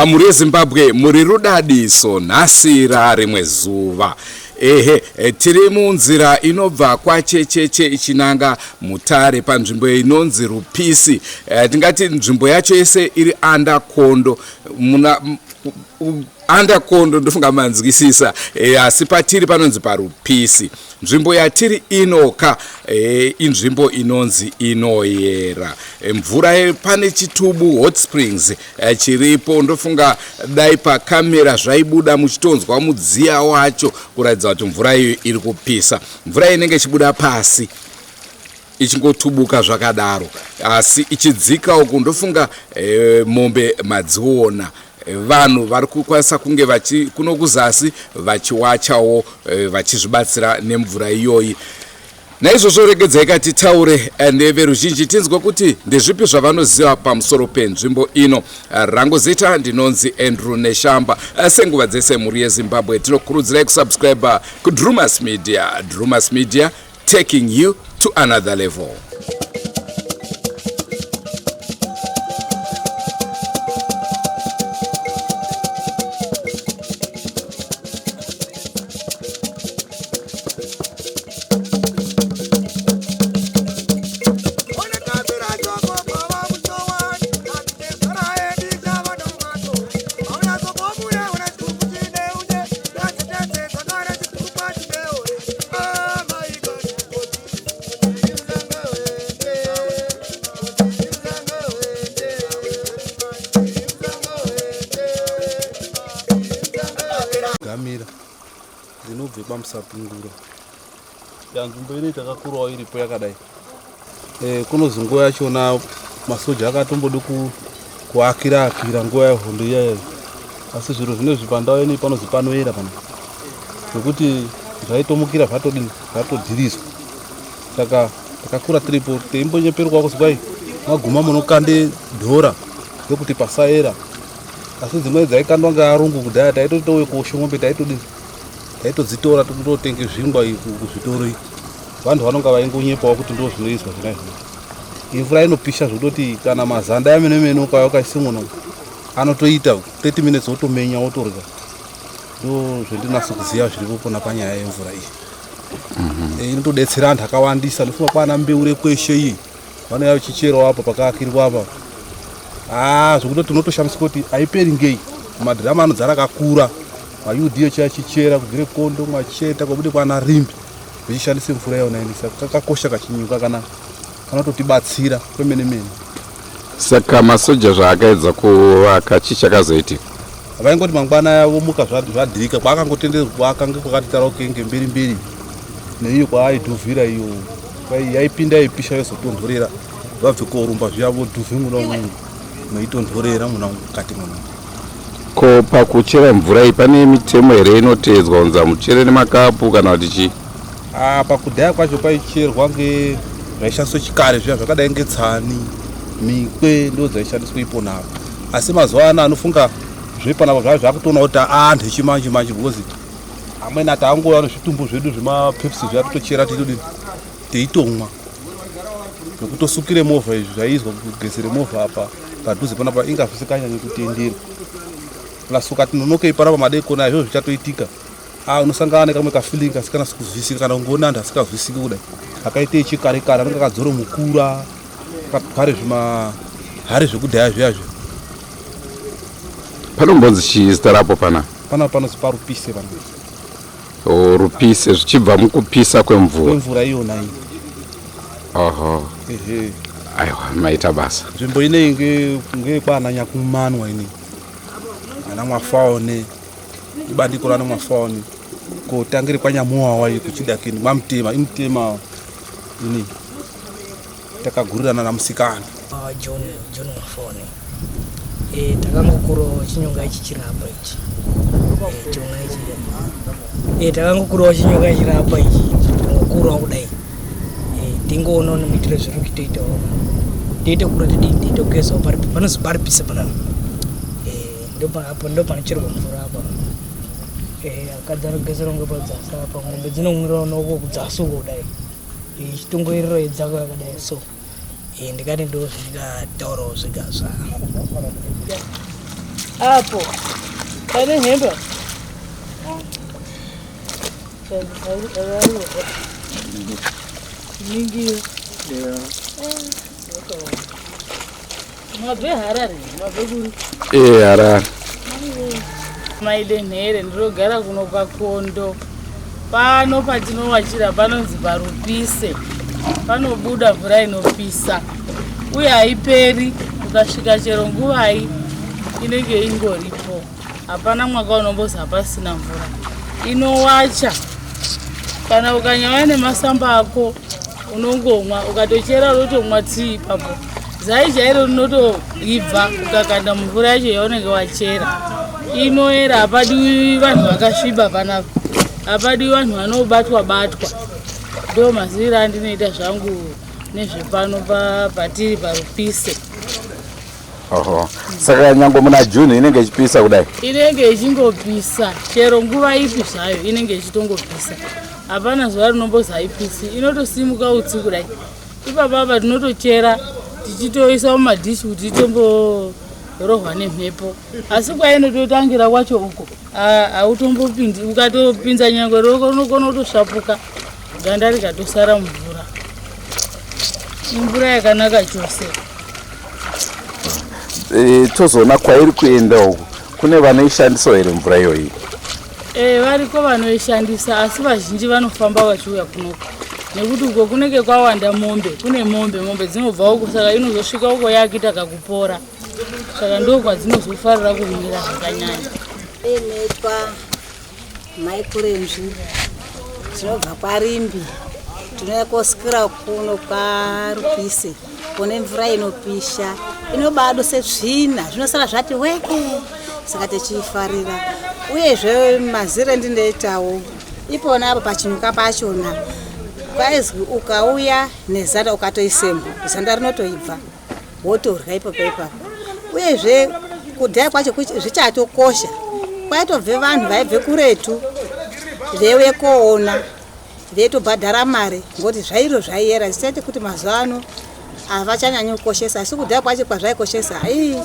Mhuri yeZimbabwe muri rudadiso nhasi rarimwe zuva. Ehe, eh, tiri munzira inobva kwaChecheche ichinanga Mutare panzvimbo inonzi Rupisi. Eh, tingati nzvimbo yacho yese iri under Kondo muna under Kondo ndofunga manzwisisa. Eh, asi patiri panonzi paRupisi. Nzvimbo yatiri inoka e, inzvimbo inonzi inoyera e, mvura pane chitubu hot springs e, chiripo ndofunga dai pakamera zvaibuda muchitonzwa mudziya wacho kuratidza kuti mvura iyo iri kupisa mvura inenge ichibuda pasi ichingotubuka zvakadaro asi ichidzika uku ndofunga e, mombe madziona e, vanhu vari kukwanisa kunge vachi kuno kuzasi vachiwachawo e, vachizvibatsira nemvura iyoyi naizvozvo regedzai ka titaure eh, neveruzhinji tinzwe kuti ndezvipi zvavanoziva pamusoro penzvimbo ino rangu zita ndinonzi andrew neshamba senguva dzese mhuri yezimbabwe tinokurudzirai kusubscribe kudrumas media drumas media taking you to another level. Gamira ndinobve kwaMusapungura. Ya nzvimbo ino takakurawo iripo yakadai. Eh, kunozi nguva yachona masoja akatombodi kuakira akira nguva yehondo iyayo asi zviro zvinezvi pandau ino panozi panoera pano zvekuti zvaitomukira zvatodini zvatodhirizwa saka takakura tiripo teimbonyeperwa kuzi kwai maguma munokande dhora ndokuti pasaera asi dzimweni dzaikandwa ngearungu kudhaya taitoti touye kosho mombe taitodini taitodzitora tototenge zvingwa kuzvitoro iyi vanhu vanonga vaingonyepawo kuti ndo zvinoizwa zvona izvo imvura inopisha zvekutoti kana mazanda amene mene ukauya ukaise muno anotoita 30 minutes wotomenya wotorya ndo zvendinatso kuziva zviripo pona panyaya yemvura iyi mm -hmm. inotodetsera antu akawandisa ndofunga kwana mbeure kweshe iyi vanouya vachicherawo apa pakaakirwa apa ah zvekutoti unotoshamisika kuti haiperi ngei madhirama anodzara akakura maud achichera kubvire kondo mwacheta kwabude kwana rimbi vechishandisa mvura yona ini saka kakakosha kachinyuka kana kanototibatsira kwemene mene saka masoja zvaakaedza kuvaka chii chakazoitika vaingoti mangwana aya vomuka zvadhirika kwaakangotenderwa kwaakange kwakati tarauke ngemberi mberi neiyo kwaaidhuvhira iyo yaipinda yaipisha yozotonhorera vabve korumba zviya vodhuvhe muna umu meitonhorera muna mukati muna ko pakuchera mvura iyi pane mitemo here inoteedzwa kunzi hamuchere nemakapu kana kuti chii ah, pakudhaya kwacho kwaicherwa nge zvaishandiswa chikare zviya zvakadai ngetsani mikwe ndo dzaishandiswa iponapo asi mazuva ano anofunga zvepanapa zvava zvakutoona kuti anhu echimanje manje because amweni ati angouya nezvitumbu zvedu zvemapepsi zviya totochera titodini teitomwa nekutosukire movha izvi zvaiizwa kugezere movha apa padhuze panapa inga zvisinganyanyi kutenderwa plus ukati nonokei panapa madekona izvozvo zvichatoitika ah unosangana nekamwe kafeeling kasikana sikuzwisika kana kungoona anhu asikazwisiki kudai akaite echikare kare anenge akadzoro mukura akatware zvimahari zvekudhaya zviya zviya panombonzi chii zita rapo pana pana panozi parupise pana Oh, rupise zvichibva mukupisa kwemvura kwemvura iyona iyi oho ehe aiwa maita basa nzvimbo ineyi ngeyekwaana nyakumanwa ineyi ana mwafaone ibandiko rana mwafaone kotangire kwanyamuwawa iyi kuchidakeni kwamutema imutema ineyi takagurirana namusikana ah, John John Mafone eh takangokurawo chinyonga ichi chirapa ichi eh chinyonga ichi eh takangokurawo chinyonga chirapa ichi tangokurawo kudai eh tingoona nomuitiro zviri kuitoitawo tiite kura tidii tiite kugezawo pari panozi paripisa panapa eh ndopa ndopanocherwa mvura apa eh akadzi anogezera kunge padzasi apa mombe dzinomwirawo noko kudzasi uko kudai ichitongoerera yedzako yakadai so eh, ndikati ndo zvandikataurawo zvega zva Apo pane hembe. Ningira. Mabve Harare, mabve kuri? Eh, Harare. Maide Nhere, ndinogara kuno kwaKondo. Pano patinowachira panonzi paRupise. Panobuda mvura inopisa uye haiperi, ukasvika chero nguvai inenge ingoripo. Hapana mwaka unombozi hapasina mvura. Inowacha. Kana ukanyava nemasamba ako unongomwa, ukatochera unotomwa tii ipapo. Zai chairo rinotoibva ukakanda mumvura yacho yaunenge wachera. Inoera, hapadiwi vanhu vakasviba panapa, hapadiwi vanhu vanobatwa batwa. Ndo maziviro andinoita zvangu nezvepano patiri paRupise. Oho. Saka nyange muna June inenge ichipisa kudai? Inenge ichingopisa chero nguva ipi zvayo, inenge ichitongopisa. Hapana zuva rinombozi haipisi, inotosimuka utsi kudai. Ipapa apa tinotochera tichitoisa mumadhishi kuti itomborohwa nemhepo, asi kwainototangira kwacho uko hautombopindi. Ukatopinza nyangwe ruoko runokona kutosvapuka, ganda rikatosara mumvura. Imvura yakanaka chose. Tozoona kwairi kuenda uku, kune vanoishandisawo here mvura iyoyi? Variko vanoishandisa, asi vazhinji vanofamba vachiuya kunoko nekuti uko kunenge kwawanda mombe, kune mombe, mombe dzinobva uko, saka inozosvika uko yakuita kakupora, saka ndo kwadzinozofarira kumwira zvakanyanya. Inoitwa Mai Kurenzvi, tinobva kwaRimbi, tinouya kosikira kuno kwaRupise kune mvura inopisha, inobaduse tsvina, zvinosara zvati weke, saka tichiifarira. Uyezve mazire endinoitawo ipona apo pachinyuka pachona, kwaizwi ukauya nezanda ukatoisembo, zanda rinotoibva, wotorya ipapo ipapo. Uyezve kudhaya kwacho zvichatokosha, kwaitobve vanhu vaibve kuretu veiuye koona, veitobhadhara mari, ngokuti zvairo zvaiyera. Zvichaite kuti mazuva ano havachanyanyi kukoshesa, asi kudhaya kwacho kwazvaikoshesa, ii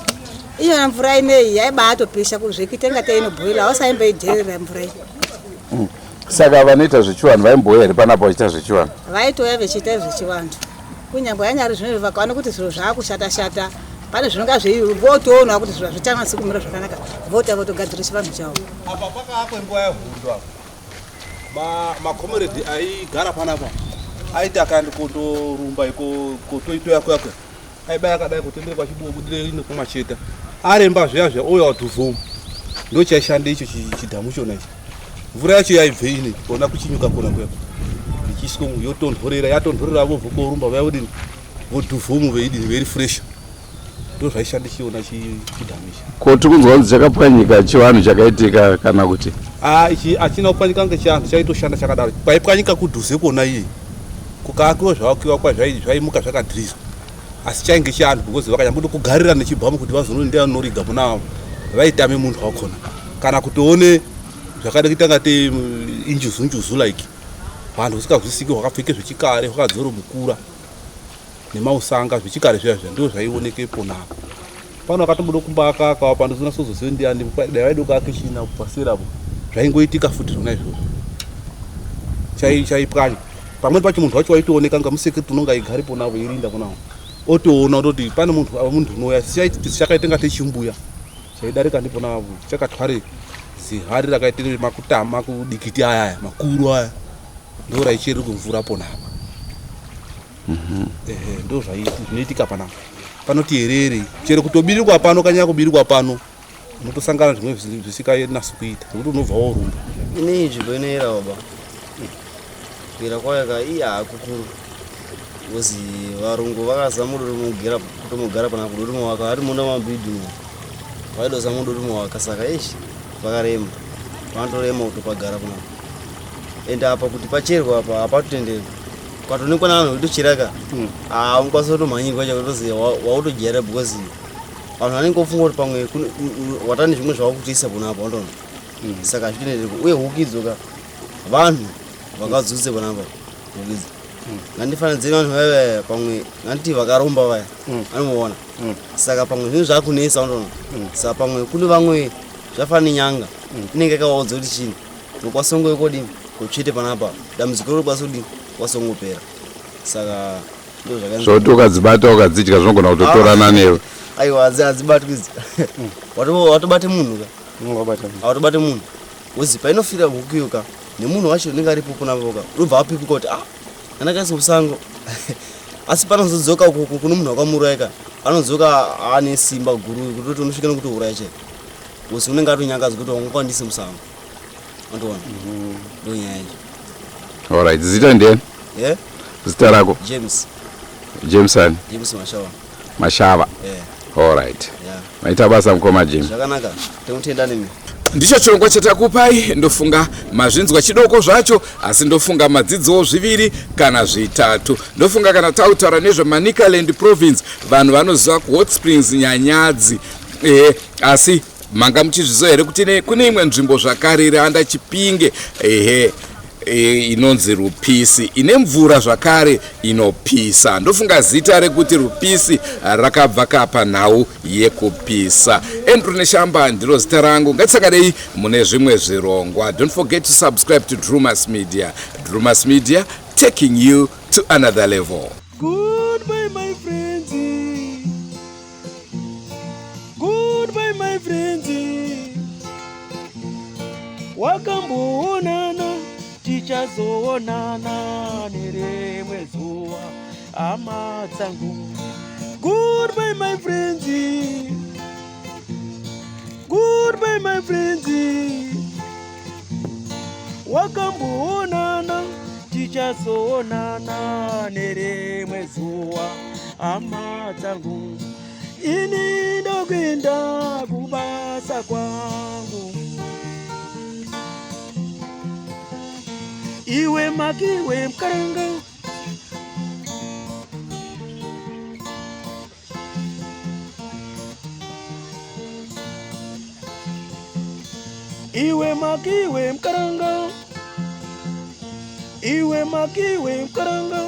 iyona mvura ineyi yaibaatopisha zvekuita ingatei inobhoila, hausaimboidherera mvura iyi. Saka vanoita zvechivanhu vaimbouya here panapa vachiita zvechivanhu? Vaitouya vechiita zvechivanhu, kunyangwe yanyari zvino vakaona kuti zviro zvaakushata-shata, pane zvinonga zvei, votoonawo kuti zviro hazvichanatsi kumira zvakanaka, vota votogadzira chivanhu chavo. Apa pakaakwe nguva yehondo apa. Makomeredi aigara panapa aiti akaenda kondorumba iko kotoitoya kuya kuya, aibaya akadai kutendere kwachibuo budire rino kumacheta aremba zviya zviya, ouya wadhuvhomu. Ndo chaishanda icho chidhamu chona ichi. Mvura yacho yaibve ine kona kuchinyuka kona kuya, ichiiswa yotonhorera, yatonhorera vobva korumba vaya, vodini, vodhuvhomu, veidini, veirefresha. Ndo zvaishanda chiona chidhamu ichi. Ko tiri kunzwa kunzi chakapwanyika, chivanhu chakaitika kana kuti? Ah, ichi achina kupwanyika, ngechianhu chaitoshanda chakadaro. Kwaipwanyika kudhuze kona iye kukaakiwa zvavakiwa kwa zvaimuka zvakadhirizwa, asi chainge chianhu because vakanyamboda kugarira nechibhamu kuti vazonondiya noriga muna vaitame munhu wakona kana kutoone zvakada kuita ngate injuzu njuzu like vanhu usingazwisiki, hwakapfeke zvechikare, hwakadzoro mukura nemausanga zvechikare zviya zviya, ndo zvaionekepo napo. Pano akatomboda kumbaka akawa pano zinasozozive ndiani, dai vaida kuaka china paserapo, zvaingoitika futi zvona izvozvo, chaipwanya. Pamweni pacho munhu wacho waitooneka nga musekiriti unonga aigaripo navo eirinda kunawo, otoona kutoti pane munhu ava, munhu unouya. Chakaita ngate chimbuya chaidarika ndipo navo chakatware zihari rakaita makutama kudikiti aya aya makuru aya, ndo raichererwa mvura pona apa. Ehe, ndo zvinoitika panapa. Panoti herere chero kutobirikwa pano, kanyanya kubirikwa pano unotosangana zvimwe zvisinganasi kuita nekuti unobva worumba. Ine nzvimbo inoyera baba, kuyera kwayo ka iya hakukuru, because varungu vakazama kutomugara pana kudotomuvaka ari munda mabhidhi, vaidozama kudotomuvaka, saka ishi pakarema, panotorema kutopagara panapa. Ende apa kuti pacherwa apa hapatotenderwi, ukatoonekwa navanhu veitochera ka, haungakwanisa kutomhanyirwa chako, toziva wautojaira, because vanhu vanenge vofunga kuti pamwe watane zvimwe zvavakutoisa pona apa, wandona. Saka hazvitenderwi. Uye huku idzoka vanhu vakadzutse panapa, huku idzi. Ngandifananidzei vanhu vaya vaya pamwe nganditi vakaromba vaya anomuona. Saka pamwe zvinhu zvakunetsa unoona. Saka pamwe kune vamwe zvafana nenyanga inenge yakawaudza kuti chini unokwanisa kunge kodini kutsvete panapa dambudziko rinokwanisa kudini kwanisa kungopera. Saka ndo zvakaenza. Zvekuti ukadzibata ukadzidya zvinogona kutotorana Ah. newe. Aiwa hadzibatwi idzi. Watobate munhu ka. Awatobate munhu. Wozi painofira huku iyo ka nemunhu wacho unenge aripo pona ka unobva wapepuka kuti ah kana kaisi musango. Asi panozodzoka uko kune munhu wakamuuraya ka anodzoka ane simba guru kutoti unosvika nekutouraya chete. Wozi unenge atonyangadzwa kuti wanga kwandise musango. Wandiona? Ndo nyaya yacho. Alright, zita ndiani? Yeah? Zita rako? James. James ani? James Mashava. Mashava. Yeah. Alright. Yeah. Maita basa mukoma James. Zvakanaka. Tinotenda nemi. Ndicho chirongwa chatakupai, ndofunga mazvinzwa chidoko zvacho, asi ndofunga madzidzowo zviviri kana zvitatu. Ndofunga kana tautaura nezveManicaland province, vanhu vanoziva kuHot Springs Nyanyadzi. Ehe, asi manga muchizviziva here kuti kune imwe nzvimbo zvakare iri anda Chipinge, ehe, inonzi Rupisi, ine mvura zvakare inopisa. Ndofunga zita rekuti Rupisi rakabva kapa nhau yekupisa. Andrew Neshamba ndiro zita rangu. Ngatisanganei mune zvimwe zvirongwa. Don't forget to subscribe to Drumas Media. Drumas Media, taking you to another level. Goodbye, my friends. Goodbye, my friends. Wakamboonana, tichazoonana nerimwe zuva, hama dzangu. Goodbye, my friends. Goodbye, my friends. Wakamboonana, tichazoonana nerimwe zuva, hama dzangu. Ini ndokuenda kubasa kwangu. Iwe makiwe mukaranga. Iwe makiwe mukaranga. Iwe makiwe mukaranga.